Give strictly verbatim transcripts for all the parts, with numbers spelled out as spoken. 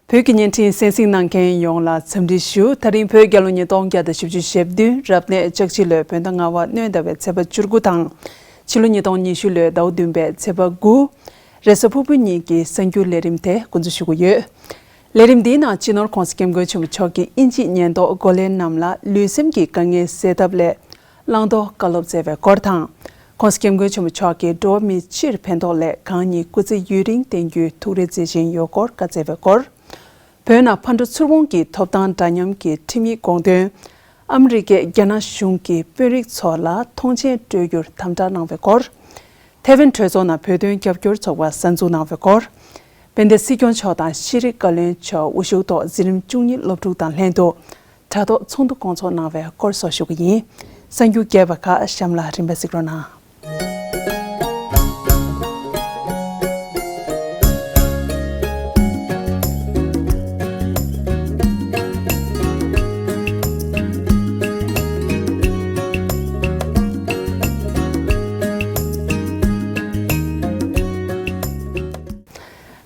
བོད་ཀྱི་བརྙན་འཕྲིན་གསན་གཟིགས་གནང་མཁན་ཡོངས་ལ་འཚམས་འདྲི་ཞུ། ད་རིང་བོད་རྒྱལ་ལོ་ཉིས་སྟོང་བརྒྱ་དང་བཞི་བཅུ་ཞེ་བདུན་རབ་གནས་ལྕགས་བྱི་ལོའི་བོད་ཟླ་ལྔ་པ་སྣྲོན་ཟླ་བའི་ཚེས་པ་བཅུ་དགུ་དང་། ཕྱི་ལོ་ཉིས་སྟོང་ཉི་ཤུ་ལོའི་ཟླ་བ་བདུན་པའི་ཚེས་པ་དགུ། རེས་གཟའ་ཕུར་བུ་ཉིན་གྱི་གསར་འགྱུར་ལས་རིམ་དེ་འགོ་འཛུགས་ཞུ་གི་ཡོད། ལས་རིམ་འདིའི་ནང་སྤྱི་ནོར་༧གོང་ས་༧སྐྱབས་མགོན་ཆེན་པོ་མཆོག་གིས་དབྱིན་ཇིའི་ཉེན་རྟོག་འགོ་ལས་རྣམས་ལ་ལུས་སེམས་ཀྱི་དཀའ་ངལ་སེལ་ཐབས་སླད་བླང་དོར་བཀའ་སློབ་སྩལ་བའི་སྐོར་དང་། ྋགོང་ས་ྋསྐྱབས་མགོན་ཆེན་པོ་མཆོག་གིས་འགྲོ་བ་མིའི་སྤྱིར་ཕན་ཐོགས་སླད་གང་ཉིད་སྐུ་ཚེ་ཡུན་རིང་བརྟན་རྒྱུའི་ཐུགས་རེ་མཛད་བཞིན་ཡོད་སྐོར་བཀའ་སྩལ་བའི་སྐོར། བོད་ནང་ཕར་འགྲོ་ཚུར་འོང་གི་ཐོབ་ཐང་འདྲ་མཉམ་གྱི་ཁྲིམས་ཡིག་དགོངས་དོན། ཨ་མི་རི་ཀས་རྒྱ་ནག་གཞུང་གི་དཔོན་རིགས་ཚོ་ལ་མཐོང་མཆན་སྤྲོད་རྒྱུར་དམ་དྲག་གནང་བའི་སྐོར། ཐེ་ཝན་གྲོས་ཚོགས་ནང་བོད་དོན་རྒྱབ་སྐྱོར་ཚོགས་པ་གསར་འཛུགས་གནང་བའི་སྐོར། དཔལ་ལྡན་སྲིད་སྐྱོང་མཆོག་དང་ཤེས་རིག་བཀའ་བློན་མཆོག་དབུ་བཞུགས་ཐོག་འཛིན་རིམ་བཅུ་གཉིས་སློབ་ཕྲུག་དང་ལྷན་དུ་དྲ་ཐོག་ཚོགས་འདུ་སྐོང་ཚོགས་གནང་བའི་སྐོར་སོགས་ཞུ་གི་ཡིན། གསར་འགྱུར་རྒྱས་པ་ཁག་གཤམ་ལ་རིམ་པས་གཟིགས་རོགས་གནང་།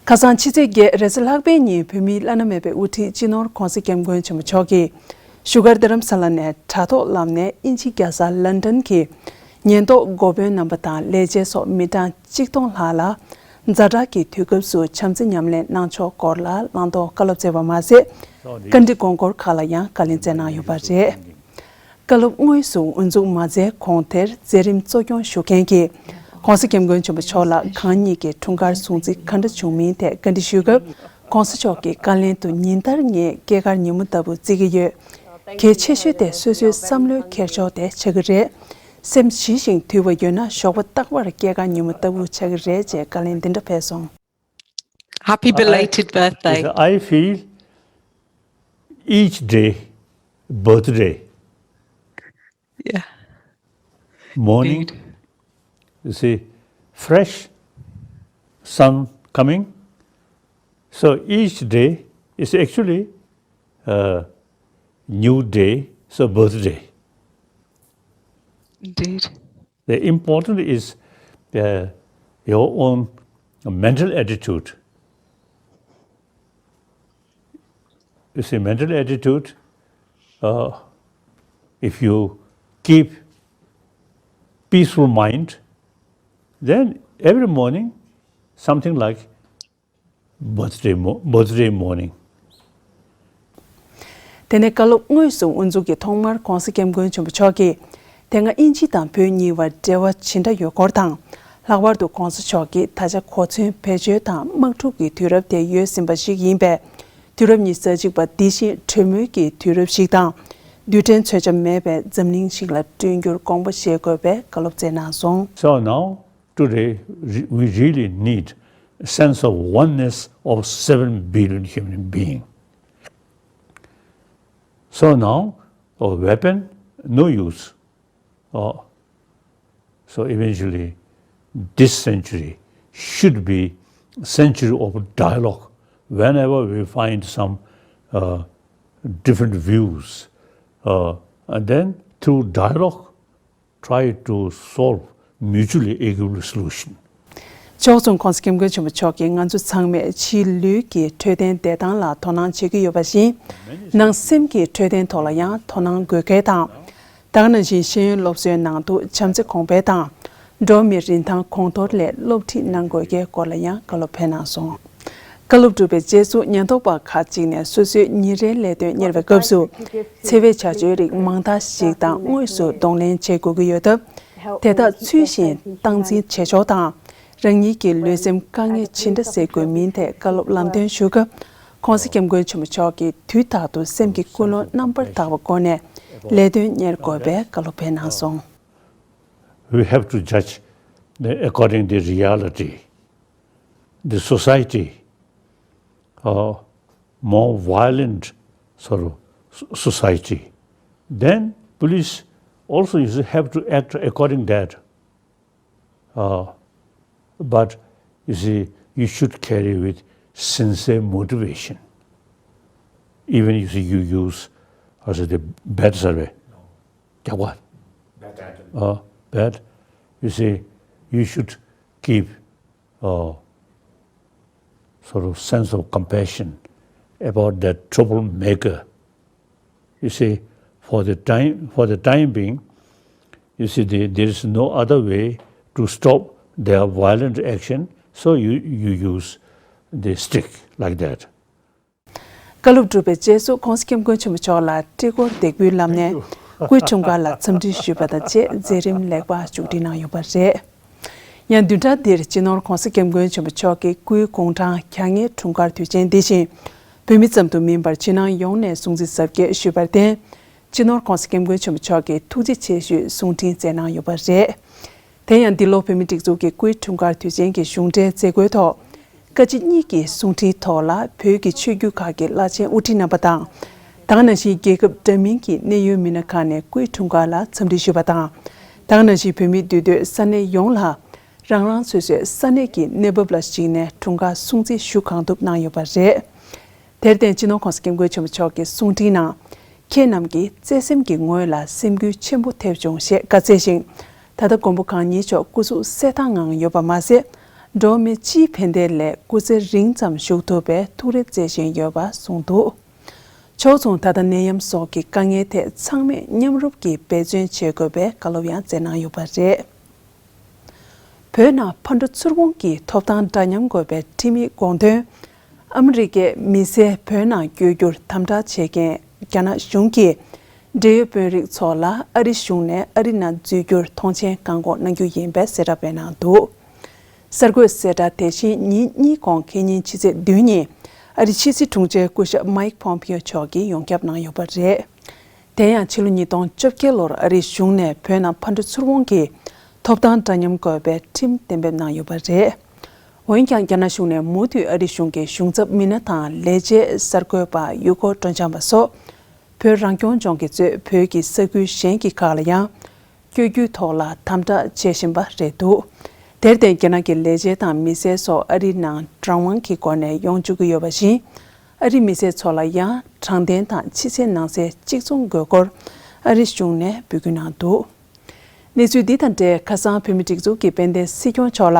ཁ་སང་ཕྱི་ཚེས་བརྒྱད་རེས་གཟའ་ལྷག་པའི་ཉིན་བོད་མིའི་བླ་ན་མེད་པའི་དབུ་ཁྲིད་སྤྱི་ནོར་༧གོང་ས་༧སྐྱབས་མགོན་ཆེན་པོ་མཆོག་གིས་བཞུགས་སྒར་རྡ་རམ་ས་ལ་ནས་དྲ་ཐོག་ལམ་ནས་དབྱིན་ཇི་རྒྱལ་ས་ལན་ཌན་གྱི་ཉེན་རྟོག་འགོ་དཔོན་རྣམ་པ་དང་ལས་བྱེད་སོགས་མི་གྲངས་གཅིག་སྟོང་ལྷག་ལ་ཛ་དྲག་གི་དུས་སྐབས་སུ་བྱམས་བརྩེ་ཉམས་ལེན་གནང་ཕྱོགས་སྐོར་ལ་བླང་དོར་བཀའ་སློབ་སྩལ་བ་མ་ཟད། བཀའ་འདྲི་དགོངས་སྐོར་ཁག་ལ་ཡང་བཀའ་ལན་སྩལ་གནང་ཡོད་པ་རེད། བཀའ་སློབ་དངོས་སུ་དབུ་འཛུགས་མ་མཛད་གོང་དེར་མཛད་རིམ་གཙོ་སྐྱོང་ཞུ་མཁན་གྱིས་༧གོང་ས་༧སྐྱབས་མགོན་ཆེན་པོ་མཆོག་ལ་གང་ཉིད་ཀྱི་འཁྲུངས་སྐར་སྲུང་བརྩི་ག་འདྲ་བྱུང་མིན་ཐད་བཀའ་འདྲི་ཞུས་སྐབས། ༧གོང་ས་མཆོག་གི་བཀའ་ལན་དུ་ཉིན་ལྟར་ངས་སྐྱེས་སྐར་ཉིན་མོ་ལྟ་བུ་བརྩི་གི་ཡོད། གལ་ཆེ་ཤོས་དེ་སོ་སོའི་བསམ་བློའི་འཁྱེར་ཕྱོགས་དེ་ཆགས་ཀྱི་རེད། སེམས་ཞི་ཞིང་དུལ་བ་ཡོད་ན་ཞོགས་པ་རྟག་པར་སྐྱེས་སྐར་ཉིན་མོ་ལྟ་བུ་ཆགས་ཀྱི་རེད་ཅེས་བཀའ་ལན་འདི་འདྲ་ཕེབས་སོང་། Happy belated birthday. I feel each day birthday. Yeah. Morning, indeed. You see, fresh sun coming. So each day is actually a new day, so birthday. Indeed. The important is uh, your own mental attitude. You see, mental attitude, uh, if you keep peaceful mind, then every morning something like birthday, mo- birthday morning. དེ་ནས་བཀའ་སློབ་དངོས་སུ་དབུ་འཛུགས་ཀྱི་ཐོག་མར་༧གོང་ས་༧སྐྱབས་མགོན་ཆེན་པོ་མཆོག་གིས་དེ་སྔ་དབྱིན་ཇི་དང་བོད་གཉིས་བར་འབྲེལ་བ་ཇི་འདྲ་ཡོད་སྐོར་དང་། ལྷག་པར་དུ་༧གོང་ས་མཆོག་གིས་ད་ཆ་གོ་མཚོན་བེད་སྤྱོད་དང་དམག་འཁྲུག་གི་དུས་རབས་དེ་ཡོལ་ཟིན་པ་ཞིག་ཡིན་པས། དུས་རབས་ཉི་ཤུ་རྩ་གཅིག་པ་འདི་བཞིན་གྲོས་མོལ་གྱི་དུས་རབས་ཤིག་དང་། རྡུལ་ཕྲན་མཚོན་ཆ་མེད་པའི་འཛམ་གླིང་ཞིག་ལ་བསྐྲུན་རྒྱུར་དགོངས་པ་བཞེས་དགོས་པའི་བཀའ་སློབ་སྩལ་གནང་སོང་། So now, today, re- we really need a sense of oneness of seven billion human beings. So now, a weapon, no use. Uh, so eventually, this century should be century of dialogue. Whenever we find some uh, different views, uh, and then through dialogue, try to solve mutually agreeable solution. ཕྱོགས་མཚུངས་༧གོང་ས་༧སྐྱབས་མགོན་ཆེན་པོ་མཆོག་གིས་ང་ཚོ་ཚང་མས་ཕྱིའི་ལུས་ཀྱི་འཕྲོད་བསྟེན་བདེ་ཐང་ལ་དོ་སྣང་བྱེད་ཀྱི་ཡོད་པ་བཞིན། ནང་སེམས་ཀྱི་འཕྲོད་བསྟེན་ཐོག་ལ་ཡང་དོ་སྣང་དགོས་གལ་དང་། ད་ག་ནང་བཞིན་ཤེས་ཡོན་སློབ་གསོའི་ནང་དུ་བྱམས་བརྩེ་གོང་འཕེལ་དང་། འགྲོ་བ་མིའི་རིན་ཐང་གོང་མཐོར་སླད་སློབ་ཁྲིད་གནང་དགོས་གལ་སྐོར་ལ་ཡང་བཀའ་སློབ་ཕེབས་གནང་སོང་། བཀའ་སློབ་གྲུབ་པའི་རྗེས་སུ་ཉེན་རྟོག་པ་ཁག་ཅིག་ནས་སོ་སོའི་ཉིན་རེའི་ལས་དོན་གཉེར་བའི་སྐབས་སུ། འཚེ་བའི་བྱ་སྤྱོད་རིགས་མང་དག་ཞིག་དང་དངོས་སུ་གདོང་ལེན་བྱེད་དགོས་ཀྱི་ཡོད་སྟབས། དེ་དག་ཚུལ་བཞིན་སྟངས་འཛིན་བྱེད་ཕྱོགས་དང་། རང་ཉིད་ཀྱི་ལུས་སེམས་དཀའ་ངལ་ཇི་འདྲ་སེལ་དགོས་མིན་ཐད་བཀའ་སློབ་ལམ་སྟོན་ཞུ་སྐབས། ༧གོང་ས་༧སྐྱབས་མགོན་ཆེན་པོ་མཆོག་གིས་དུས་རྟག་ཏུ་སེམས་ཀྱི་ཀུན་སློང་རྣམ་པར་དག་པའི་སྒོ་ནས་ལས་དོན་གཉེར་དགོས་པའི་བཀའ་སློབ་ཕེབས་གནང་སོང་། We have to judge the, according to the reality, the society, uh, more violent sort of s- society. Then police also, you see, have to act according that. Uh, but you see, you should carry with sincere motivation. Even you see, you use, I say, the bad survey. Bad. Uh, bad. You see, you should keep uh, sort of sense of compassion, about that troublemaker. You see, for the time, for the time being, you see, the, there is no other way to stop their violent action, so you, you use the stick like that. བཀའ་སློབ་གྲུབ་པའི་རྗེས་སུ་༸གོང་ས་༸སྐྱབས་མགོན་ཆེན་པོ་མཆོག་ལ་སྤྲི་གོར་འདེགས་འབུལ་ལམ་ནས་སྐུའི་འཁྲུངས་སྐར་ལ་འཚམས་འདྲི་ཞུས་པ་དང་བཅས་མཛད་རིམ་ལེགས་པར་མཇུག་སྒྲིལ་གནང་ཡོད་པ་རེད། ཡང་བདུན་ཕྲག་འདིར་སྤྱི་ནོར་༸གོང་ས་༸སྐྱབས་མགོན་ཆེན་པོ་མཆོག་གི་སྐུའི་དགུང་གྲངས་གྱ་ལྔའི་འཁྲུངས་སྐར་དུས་ཆེན་འདི་བཞིན་བོད་མི་ཙམ་དུ་མིན་པར་ཕྱི་ནང་ཡོངས་ནས་སྲུང་བརྩི་གཟབ་རྒྱས་ཞུས་པར་བརྟེན། སྤྱི་ནོར་༸གོང་ས་༸སྐྱབས་མགོན་ཆེན་པོ་མཆོག་གིས་ཐུགས་རྗེ་ཆེ་ཞུའི་གསུང་འཕྲིན་བསྩལ་གནང་ཡོད་པ་རེད། དེ་ཡང་འདི་ལོ་བོད་མིའི་སྒྲིག་འཛུགས་ཀྱི་སྐུའི་འཁྲུངས་སྐར་དུས་ཆེན་གྱི་གཞུང་འབྲེལ་མཛད་སྒོའི་ཐོག་བཀའ་སྤྱི་གཉིས་ཀྱི་གསུང་འཕྲིན་ཐོག་ལ་བོད་ཀྱི་ཆོས་བརྒྱུད་ཁག་གི་བླ་ཆེན་དབུ་ཁྲིད་རྣམ་པ་དང་། ད་ག་ནང་བཞིན་རྒྱལ་ཁབ་འདྲ་མིན་གྱི་གནད་ཡོད་མི་སྣ་ཁག་ནས་སྐུའི་འཁྲུངས་སྐར་ལ་འཚམས་འདྲི་ཞུས་པ་དང་། ད་ག་ནང་བཞིན་བོད་མིའི་འདུས་སྡོད་ས་གནས་ཡོངས་ལ་རང་རང་སོ་སོའི་ས་གནས་ཀྱི་གནས་བབ་ལ་གཞིགས་ནས་འཁྲུངས་སྐར་སྲུང་བརྩི་ཞུ་གང་ཐུབ་གནང་ཡོད་པ་རེད། དེར་བརྟེན་སྤྱི་ནོར་༸གོང་ས་༸སྐྱབས་མགོན་ཆེན་པོ་མཆོག་གི་གསུང་འཕྲིན་ནང་། ཁྱེད་རྣམས་ཀྱི་བརྩེ་སེམས་ཀྱི་ངོས་ལ་སེམས་འགུལ་ཆེན་པོ་ཐེབས་བྱུང་ཞེས་བཀའ་སྩལ་ཞིང་། ད་ལྟ་མགོན་པོ་གང་ཉིད་མཆོག་སྐུ་གཟུགས་གསལ་ཐང་ངང་ཡོད་པ་མ་ཟད། འགྲོ་བ་མི་སྤྱིའི་ཕན་བདེ་ལས་སྐུ་ཚེ་རིང་ཙམ་བཞུགས་ཐུབ་པའི་ཐུགས་རེ་བརྩེ་བཞིན་ཡོད་པ་གསུངས་འདུག་ཕྱོགས་མཚུངས་ད་ལྟ་ནད་ཡམས་སོགས་ཀྱི་དཀའ་ངལ་ཐད་ཚང་མས་མཉམ་རུབ་ཀྱིས་འབད་བརྩོན་བྱེད་དགོས་པའི་བཀའ་སློབ་ཡང་སྩལ་གནང་ཡོད་པ་རེད། བོད་ནང་ཕར་འགྲོ་ཚུར་འོང་གི་ཐོབ་ཐང་འདྲ་མཉམ་དགོས་པའི་ཁྲིམས་ཡིག་དགོངས་དོན། ཨ་མི་རི་ཀས་མི་སེར་བོད་ནང་བསྐྱོད་རྒྱུར་དམ་དྲག་བྱེད་མཁན་རྒྱ་ནག་གཞུང་གིས། འབྲེལ་ཡོད་དཔོན་རིགས་ཚོ་ལ་ཨ་རི་གཞུང་ནས་ཨ་རི་ནང་འཛུལ་རྒྱུར་མཐོང་མཆན་བཀག་འགོག་གནང་རྒྱུ་ཡིན་པའི་གསལ་བསྒྲགས་སྤེལ་གནང་འདུག་གསར་འགོད་གསལ་བསྒྲགས་དེ་བཞིན་ཉིན་གཉིས་གོང་ཁེ་ཉིན་ཕྱི་ཚེས་བདུན་ཉིན་ཨ་རི་ཕྱི་སྲིད་དྲུང་ཆེ་སྐུ་ཞབས་མའིག་པོམ་པིའོ་མཆོག་གིས་ཡོངས་ཁྱབ་གནང་ཡོད་པ་རེད། དེ་ཡང་ཕྱི་ལོ་ཉིས་སྟོང་བཅོ་བརྒྱད་ལོར་ཨ་རིའི་གཞུང་ནས་བོད་ནང་ཕར་འགྲོ་ཚུར་འོང་གི་ཐོབ་ཐང་འདྲ་མཉམ་དགོས་པའི་ཁྲིམས་གཏན་འབེབས་གནང་ཡོད་པ་རེད། འོན་ཀྱང་རྒྱ་ནག་གཞུང་ནས་མུ་མཐུད་ཨ་རིའི་གཞུང་གི་གཞུང་ཚབ་མི་སྣ་དང་ལས་བྱེད་གསར་འགོད་པ་ཡུལ་སྐོར་སྤྲོ་འཆམ་པ་སོགས་བོད་རང་སྐྱོང་ལྗོངས་ཀྱིས་གཙོས་བོད་ཀྱི་ས་ཁུལ་གཞན་གྱི་ཁག་ལ་ཡང་བསྐྱོད་རྒྱུའི་ཐོག་ལ་དམ་དྲག་བྱེད་བཞིན་པ་རེད་འདུག་དེར་བརྟེན་རྒྱ་ནག་གི་ལས་བྱེད་དང་མི་སེར་སོགས་ཨ་རིའི་ནང་གྲང་དབང་གི་སྒོ་ནས་ཡོང་བཅུག་གི་ཡོད་པ་བཞིན། ཨ་རིའི་མི་སེར་ཚོ་ལ་ཡང་དྲང་བདེན་དང་ཕྱི་གསལ་ནང་གསལ་གཅིག་མཚུངས་དགོས་སྐོར་ཨ་རིའི་གཞུང་ནས་འབོད་སྐུལ་གནང་འདུག་གནས་ཚུལ་འདི་དང་འབྲེལ་ཁ་སང་བོད་མིའི་སྒྲིག་འཛུགས་ཀྱི་དཔལ་ལྡན་སྲིད་སྐྱོང་མཆོག་ལ་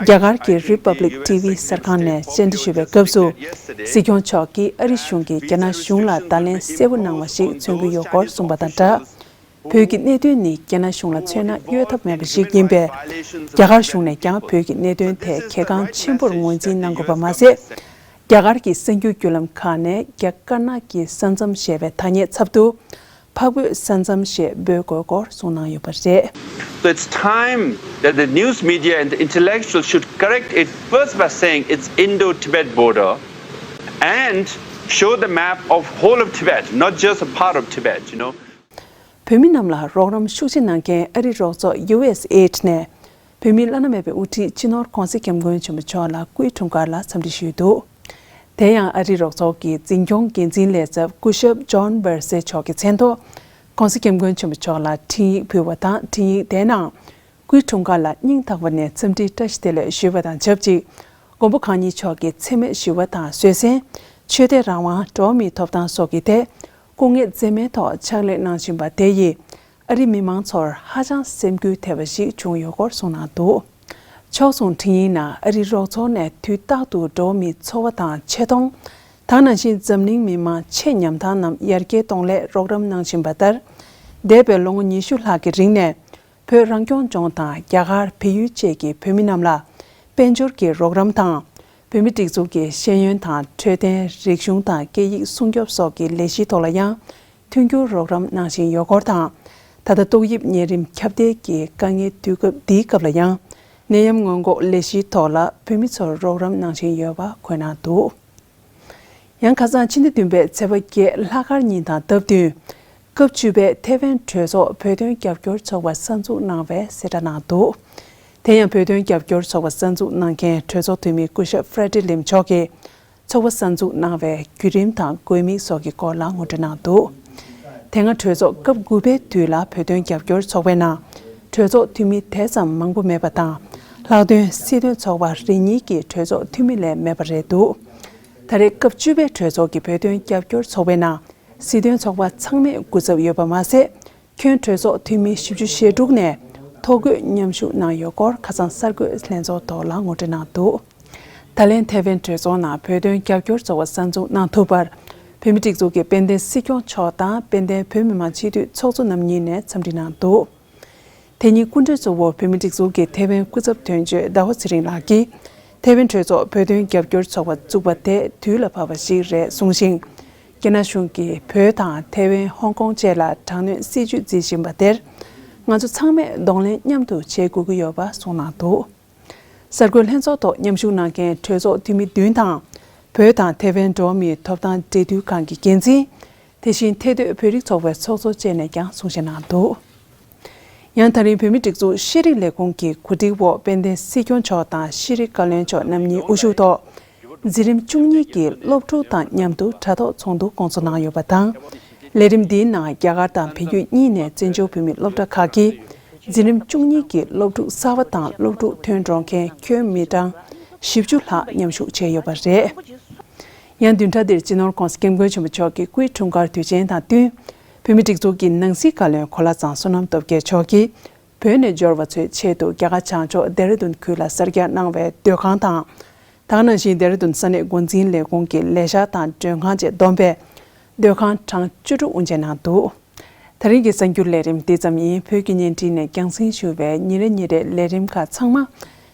རྒྱ་གར་གྱི་Republic T V གསར་ཁང་ནས་བཅར་འདྲི་ཞུས་པའི་སྐབས་སུ། སྲིད་སྐྱོང་མཆོག་གིས་ཨ་རི་གཞུང་གིས་རྒྱ་ནག་གཞུང་ལ་བརྡ་ལན་གསལ་པོ་གནང་བ་ཞིག་མཚོན་གྱི་ཡོད་སྐོར་གསུངས་པ་དང་སྦྲགས། བོད་ཀྱི་གནད་དོན་ནི་རྒྱ་ནག་གཞུང་ལ་མཚོན་ན་གཡོལ་ཐབས་མེད་པ་ཞིག་ཡིན་པས། རྒྱ་གར་གཞུང་ནས་ཀྱང་བོད་ཀྱི་གནད་དོན་ཐད་གལ་འགངས་ཆེན་པོར་ངོས་འཛིན་གནང་དགོས་པ་མ་ཟད། རྒྱ་གར་གྱི་གསར་འགྱུར་བརྒྱུད་ལམ་ཁག་ནས་རྒྱ་དཀར་ནག་གི་ས་མཚམས་ཞེས་པའི་ཐ་སྙད་ཚབ་ཏུ། འཕགས་བོད་ས་མཚམས་ཞེས་འབོད་དགོས་སྐོར་གསུངས་གནང་ཡོད་པ་རེད། So it's time that the news media and the intellectuals should correct it first by saying it's Indo-Tibet border and show the map of whole of Tibet, not just a part of Tibet, you know. བོད་མི་རྣམས་ལ་རོགས་རམ་ཤུགས་ཆེ་གནང་མཁན་ཨ་རི་རོགས་ཚོགས་ཡུ་ཨེས་ཨེ་ཌི་ནས། བོད་མི་བླ་ན་མེད་པའི་དབུ་ཁྲིད་སྤྱི་ནོར་༸གོང་ས་༸སྐྱབས་མགོན་ཆེན་པོ་མཆོག་ལ་སྐུའི་འཁྲུངས་སྐར་ལ་འཚམས་འདྲི་ཞུས་འདུག་དེ་ཡང་ཨ་རི་རོགས་ཚོགས་ཀྱི་འཛིན་སྐྱོང་འགན་འཛིན་ལས་ཚབ་སྐུ་ཞབས་ཇོན་བྷར་སེ་མཆོག་གི་མཚན་ཐོག་༸གོང་ས་༸སྐྱབས་མགོན་ཆེན་པོ་མཆོག་ལ་འཕྲིན་ཡིག་ཕུལ་བ་དང་། འཕྲིན་ཡིག་དེའི་ནང་། སྐུའི་འཁྲུངས་སྐར་ལ་སྙིང་ཐག་པ་ནས་འཚམས་འདྲི་བཀྲ་ཤིས་བདེ་ལེགས་ཞུས་པ་དང་ཆབས་ཅིག་མགོན་པོ་གང་ཉིད་མཆོག་གི་འཚེ་མེད་ཞི་བ་དང་བཟོད་བསྲན། ཆོས་དད་རང་དབང་། འགྲོ་བ་མིའི་ཐོབ་ཐང་སོགས་ཀྱི་ཐད་སྐུ་ངལ་འཛེམས་མེད་ཐོག་ཕྱག་ལས་གནང་བཞིན་པ་དེ་ཡིས་ཨ་རིའི་མི་མང་ཚོར་ཧ་ཅང་སེམས་འགུལ་ཐེབས་པ་ཞིག་བྱུང་ཡོད་སྐོར་གསུངས་གནང་འདུག་ཕྱོགས་མཚུངས་འཕྲིན་ཡིག་ནང་ཨ་རིའི་རོགས་ཚོགས་ནས་དུས་རྟག་ཏུ་འགྲོ་བ་མིའི་འཚོ་བ་དང་ཆེ་མཐོང་། ད་ག་ནང་བཞིན་འཛམ་གླིང་མི་མང་ཆེས་ཉམ་ཐག་རྣམས་ཡར་རྒྱས་གཏོང་སླད་རོགས་རམ་གནང་བཞིན་པ་ལྟར། འདས་པའི་ལོ་ངོ་ཉི་ཤུ་ལྷག་གི་རིང་ནས། བོད་རང་སྐྱོང་ལྗོངས་དང་རྒྱ་གར་བལ་ཡུལ་བཅས་ཀྱི་བོད་མི་རྣམས་ལ་དཔལ་འབྱོར་གྱི་རོགས་རམ་དང་། བོད་མིའི་སྒྲིག་འཛུགས་ཀྱི་ཤེས་ཡོན་དང་འཕྲོད་བསྟེན། རིག་གཞུང་དང་སྐད་ཡིག་སྲུང་སྐྱོབ་སོགས་ཀྱི་ལས་གཞིའི་ཐོག་ལ་ཡང་མཐུན་འགྱུར་རོགས་རམ་གནང་བཞིན་ཡོད་སྐོར་དང་། ད་ལྟ་ཏོག་དབྱིབས་གཉན་རིམས་ཁྱབ་གདལ་གྱི་དཀའ་ངལ་དུས་སྐབས་འདིའི་སྐབས་ལ་ཡང་ནད་ཡམས་སྔོན་འགོག་ལས་གཞིའི་ཐོག་ལ་བོད་མི་ཚོར་རོགས་རམ་གནང་བཞིན་ཡོད་པ་འཁོད་གནང་འདུག་ཡང་ཁ་སང་ཕྱི་ཟླ་བདུན་པའི་ཚེས་པ་བརྒྱད་ལྷག་དཀར་ཉིན་དང་སྟབས་བསྟུན། སྐབས་བཅུ་པའི་ཐེ་ཝན་གྲོས་ཚོགས་བོད་དོན་རྒྱབ་སྐྱོར་ཚོགས་པ་གསར་འཛུགས་གནང་བའི་གསལ་བསྒྲགས་གནང་འདུག་དེ་ཡང་བོད་དོན་རྒྱབ་སྐྱོར་ཚོགས་པ་གསར་འཛུགས་གནང་མཁན་གྲོས་ཚོགས་འཐུས་མི་སྐུ་ཞབས་ཧྥ་རེ་ཌི་ལིམ་མཆོག་གིས་ཚོགས་པ་གསར་འཛུགས་གནང་བའི་བརྒྱུད་རིམ་དང་དགོས་དམིགས་སོགས་ཀྱི་སྐོར་ལ་ངོ་སྤྲོད་གནང་འདུག་དེ་སྔ་གྲོས་ཚོགས་སྐབས་དགུ་པའི་དུས་ལ་བོད་དོན་རྒྱབ་སྐྱོར་ཚོགས་པའི་ནང་གྲོས་ཚོགས་འཐུས་མི་དེ་ཙམ་མང་པོ་མེད་པ་དང་། ལྷག་དོན་སྲིད་དོན་ཚོགས་པ་རེ་གཉིས་ཀྱི་གྲོས་ཚོགས་འཐུས་མི་ལས་མེད་པ་རེད་འདུག་ད་རེས་སྐབས་བཅུ་པའི་གྲོས་ཚོགས་ཀྱི་བོད་དོན་རྒྱབ་སྐྱོར་ཚོགས་པའི་ནང་སྲིད་དོན་ཚོགས་པ་ཚང་མས་སྐུ་ཚབ་ཡོད་པ་མ་ཟད། ཁྱོན་གྲོས་ཚོགས་འཐུས་མི་བཞི་བཅུ་ཞེ་དྲུག་ནས་ཐོ་འགོད་མཉམ་ཞུགས་གནང་ཡོད་སྐོར་ཁ་སང་གསར་འགོད་ལྷན་ཚོགས་ཐོག་ལ་ངོ་སྤྲོད་གནང་འདུག་ད་ལན་ཐའེ་ཝན་གྲོས་ཚོགས་ནང་བོད་དོན་རྒྱབ་སྐྱོར་ཚོགས་པ་གསར་འཛུགས་གནང་ཐུབ་པར། བོད་མིའི་སྒྲིག་འཛུགས་ཀྱི་དཔལ་ལྡན་སྲིད་སྐྱོང་མཆོག་དང་དཔལ་ལྡན་བོད་མི་མང་སྤྱི་འཐུས་ཚོགས་གཙོ་རྣམ་གཉིས་ནས་འཚམས་འདྲི་གནང་འདུག་དེ་ཉིན་སྐུ་མགྲོན་གཙོ་བོ་བོད་མིའི་སྒྲིག་འཛུགས་ཀྱི་ཐའེ་ཝན་སྐུ་ཚབ་དོན་གཅོད་ཟླ་བ་ཚེ་རིང་ལགས་ཀྱིས། ཐའེ་ཝན་གྲོས་ཚོགས་བོད་དོན་རྒྱབ་སྐྱོར་ཚོགས་པ་བཙུགས་པ་དེ་དུས་ལ་བབ་པ་ཞིག་རེད་གསུངས་ཤིང་། རྒྱ་ནག་གཞུང་གིས་བོད་དང་ཐའེ་ཝན་ཧོང་ཀོང་བཅས་ལ་དྲག་གནོན་སྲིད་བྱུས་འཛིན་བཞིན་པ་དེར། ང་ཚོ་ཚང་མས་གདོང་ལེན་མཉམ་དུ་བྱེད་དགོས་ཀྱི་ཡོད་པ་གསུངས་གནང་འདུག་གསར་འགོད་ལྷན་ཚོགས་ཐོག་མཉམ་ཞུགས་གནང་མཁན་གྲོས་ཚོགས་འཐུས་མི་བདུན་དང་། བོད་དང་ཐའེ་ཝན་འགྲོ་བ་མིའི་ཐོབ་ཐང་འབྲེལ་མཐུད་ཁང་གི་འགན་འཛིན། དེ་བཞིན་ཐེ་སྡོད་བོད་རིགས་ཚོགས་པའི་ཚོགས་གཙོ་བཅས་ནས་ཀྱང་གསུང་བཤད་གནང་འདུག་ཡང་ད་རིང་བོད་མིའི་སྒྲིག་འཛུགས་ཤེས་རིག་ལས་ཁུངས་ཀྱི་གོ་སྒྲིག་འོག་དཔལ་ལྡན་སྲིད་སྐྱོང་མཆོག་དང་ཤེས་རིག་བཀའ་བློན་མཆོག་རྣམ་གཉིས་དབུ་བཞུགས་ཐོག་འཛིན་རིམ་བཅུ་གཉིས་ཀྱི་སློབ་ཕྲུག་དང་མཉམ་དུ་དྲ་ཐོག་ཚོགས་འདུ་སྐོང་ཚོགས་གནང་ཡོད་པ་དང་། ལས་རིམ་འདིའི་ནང་རྒྱ་གར་དང་བལ་ཡུལ་གཉིས་ནས་བཙན་བྱོལ་བོད་མིའི་སློབ་གྲྭ་ཁག་གི་འཛིན་རིམ་བཅུ་གཉིས་ཀྱི་སློབ་ཕྲུག་གསར་པ་དང་སློབ་ཕྲུག་ཐོན་འགྲོ་མཁན་ཁྱོན་མི་གྲངས་བཞི་བཅུ་ལྷག་མཉམ་ཞུགས་བྱས་ཡོད་པ་རེད། ཡང་བདུན་ཕྲག་འདིར་སྤྱི་ནོར་༧གོང་ས་༧སྐྱབས་མགོན་ཆེན་པོ་མཆོག་གི་སྐུའི་འཁྲུངས་སྐར་དུས་ཆེན་དང་བསྟུན། བོད་མིའི་སྒྲིག་འཛུགས་ཀྱི་ནང་སྲིད་བཀའ་བློན་གོ་ལ་ཚང་བསོད་ནམས་སྟོབས་རྒྱལ་མཆོག་གིས། བོད་ནས་འབྱོར་བ་ཚོའི་ཆེད་དུ་རྒྱ་གར་བྱང་ཕྱོགས་ལྡེ་ར་ལྡུན་ཁུལ་ལ་གསར་རྒྱག་གནང་བའི་སྡོད་ཁང་དང་། དེ་ག་ནང་བཞིན་ལྡེ་ར་ལྡུན་ས་གནས་འགོ་འཛིན་ལས་ཁུངས་ཀྱི་ལས་འཆར་དང་མགྲོན་ཁང་བཅས་བསྡོམས་པས་སྡོད་ཁང་གྲངས་བཅུ་དྲུག་དབུ་འབྱེད་གནང་འདུག་དེ་རིང་གི་གསར་འགྱུར་ལས་རིམ་འདི་ཙམ་ཡིན། བོད་ཀྱི་བརྙན་འཕྲིན་ནས་རྒྱང་སྲིང་ཞུ་བའི་ཉིན་རེ་ཉིན་རེའི་ལས་རིམ་ཁག་ཚང་མ་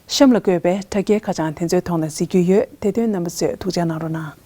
གཤམ་ལ་བཀོད་པའི་དྲ་རྒྱའི་ཁ་བྱང་དེ་ཚོའི་ཐོག་ནས་གཟིགས་རྒྱུ་ཡོད། དེ་དོན་རྣམ་པ་ཚོས་ཐུགས་འཇགས་གནང་རོགས་གནང་།